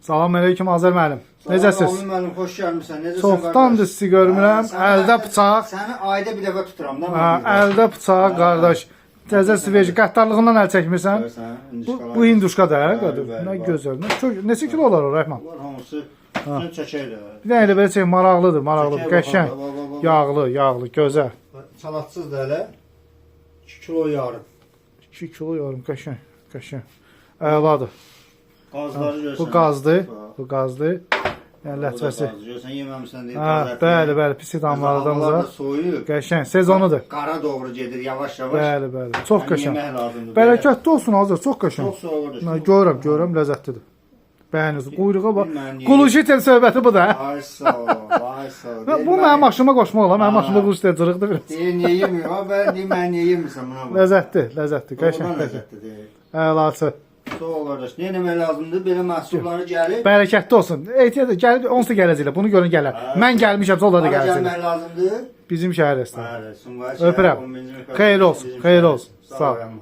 Salam əleykum Azər müəllim. Necəsiz? Salam müəllim, xoş gəlmisən. Necəsən? Çoxdandır sizi görmürəm. Əldə bıçaq. Səni ayda bir dəfə tuturam da. Hə, əldə bıçaq qardaş. Təzə sveji qəddarlığından əl çəkmirsən. Görsən, Bu, bu hinduşka da, hə, qardaş. Bəli, Nə bəli. gözəl. Nə çox, neçə kilo olar o Rəhman? Bunlar hamısı bütün çəkək də. Bir dənə elə belə çək, maraqlıdır, maraqlıdır. Çəkək Qəşəng. bax, bax, bax, bax. Yağlı, yağlı, gözəl. Salatsız da hələ 2 kilo yarım. 2 kilo yarım, qəşəng, qəşəng. Əladır. Qazları görsən. Bu qazdır, Bax, bu qazdır. Yəni bu da ləçvəsi. qaz. Görsən yeməmisən deyir. Hə, qaz ətini. bəli, bəli, pis Havalar da damlarımıza. soyuyub. Qəşəng, sezonudur. Qara doğru gedir yavaş-yavaş. Bəli, bəli. Çox Yəni qəşəng. Yemək lazımdır. Bərəkətli olsun Azər, çox qəşəng. Çox sağ ol qardaş. Mən görürəm, görürəm, ləzzətlidir. Bəyənirsiniz. Quyruğa bax. Bilməm niyə. Quluşitel söhbəti bu da. hə? Ay sağ ol, ay sağ ol. Bu mənim maşınıma qoşmaq olar. Mənim maşında quluşitel cırıqdır biraz. Deyir niyə yemiyor? Ha, ben deyim mən niyə yemirsən buna bax. Ləzzətli, ləzzətli, qəşəng, Doğrudan qəşəng. ləzzətlidir. Əlaçı. Sağ ol qardaş. Nə etmək lazımdır? Belə məhsulları gəlib. Bərəkətli olsun. Ehtiyat et, gəlib onsuz da gələcəklər. Bunu görün gələr. Mən gəlmişəm, onlar da Hara gələcəklər. gəlmək lazımdır? Bizim şəhər restoranı. Bəli, Sumqayıt Öpürəm. şəhəri 11-ci Xeyir olsun, bizim xeyir şəhər. olsun. Sağ ol. ol.